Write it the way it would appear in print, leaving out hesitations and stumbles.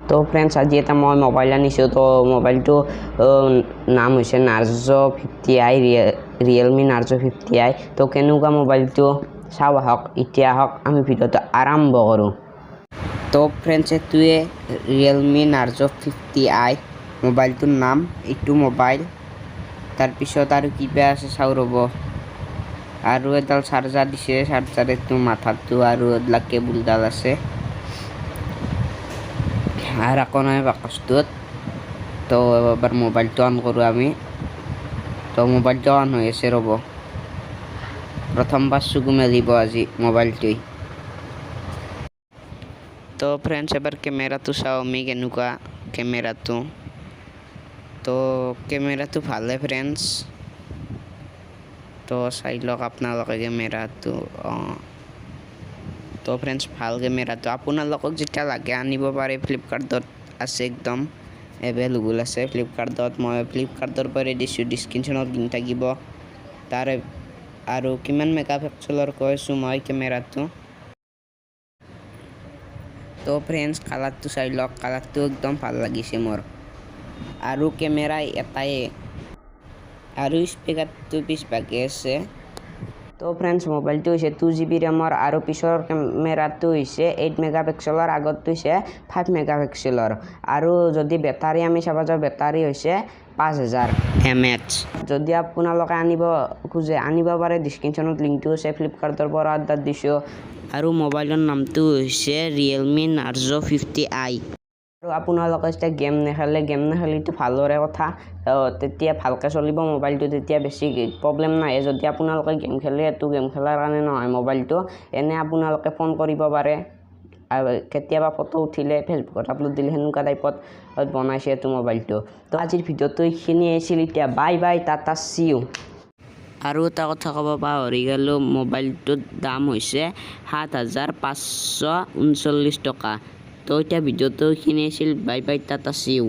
তো ফ্ৰেণ্ডছ, আজি এটা মই মোবাইল আনিছোঁ। তো মোবাইলটো নাম হৈছে নাৰ্জ' 50i, Realme Narzo 50i। তো কেনেকুৱা মোবাইলটো চাওঁ আহক। এতিয়া আহক, আমি ভিডিঅ'টো আৰম্ভ কৰোঁ। তো ফ্ৰেণ্ডছ, এইটোৱে ৰিয়েলমি নাৰ্জ' 50i মোবাইলটোৰ নাম, এইটো মোবাইল। তাৰপিছত আৰু কিবা আছে, চাওঁ ৰ'ব। আৰু এডাল চাৰ্জাৰ দিছে, চাৰ্জাৰ এইটো মাথাটো আৰু এইবিলাক কেবুলডাল আছে আৰু একো নাই বাকচটোত। তো এবাৰ মোবাইলটো অন কৰোঁ আমি। তো মোবাইলটো অন হৈ আছে, ৰ'ব। প্ৰথমবাৰ চকু মেলিব আজি মোবাইলটোৱে। তো ফ্ৰেণ্ডছ, এবাৰ কেমেৰাটো চাওঁ আমি, কেনেকুৱা কেমেৰাটো। তো কেমেৰাটো ভালে ফ্ৰেণ্ডছ। তো চাই লওক আপোনালোকে কেমেৰাটো। অঁ, তো ফ্ৰেণ্ডছ, ভাল কেমেৰাটো। আপোনালোকক যেতিয়া লাগে আনিব পাৰে, ফ্লিপকাৰ্টত আছে, একদম এভেইলেবল আছে ফ্লিপকাৰ্টত। মই ফ্লিপকাৰ্টৰ পৰাই দিছোঁ, ডিছক্ৰিপশ্যনত লিংক থাকিব তাৰ। আৰু কিমান মেগা পিক্সেলৰ কৈছোঁ মই কেমেৰাটো। তো ফ্ৰেণ্ডছ, কালাৰটো চাই লওক, কালাৰটো একদম ভাল লাগিছে মোৰ। আৰু কেমেৰা এটাই আৰু স্পীকাৰটো পিছভাগে আছে। তো ফ্ৰেণ্ডছ, মোবাইলটো হৈছে 2 জিবি ৰেমৰ আৰু পিছৰ কেমেৰাটো হৈছে 8 মেগা পিক্সেলৰ, আগৰটো হৈছে 5 মেগা পিক্সেলৰ। আৰু যদি বেটাৰী আমি চাব যাওঁ, বেটাৰী হৈছে 5000 এমএইচ। যদি আপোনালোকে আনিব খোজে, আনিব পাৰে। ডিছক্ৰিপশ্যনত লিংকটো আছে, ফ্লিপকাৰ্টৰ পৰা অৰ্ডাৰ দিছোঁ। আৰু মোবাইলৰ নামটো হৈছে ৰিয়েলমি নাৰ্জ' 50i। আৰু আপোনালোকে যেতিয়া গেম নেখেলে, গেম নেখেলিতো ভালৰে কথা, তেতিয়া ভালকৈ চলিব মোবাইলটো, তেতিয়া বেছি প্ৰব্লেম নাহে। যদি আপোনালোকে গেম খেলে, এইটো গেম খেলাৰ কাৰণে নহয় মোবাইলটো। এনে আপোনালোকে ফোন কৰিব পাৰে আৰু কেতিয়াবা ফটো উঠিলে ফেচবুকত আপলোড দিলে, সেনেকুৱা টাইপত বনাইছে এইটো মোবাইলটো। তো আজিৰ ভিডিঅ'টো এইখিনিয়ে আছিল। এতিয়া bye bye, tata, see you. আৰু এটা কথা ক'ব পাহৰি গ'লোঁ, মোবাইলটোৰ দাম হৈছে 7539 টকা। তো এতিয়া ভিডিঅ'টো এইখিনিয়ে আছিল। Bye bye, tata, see U.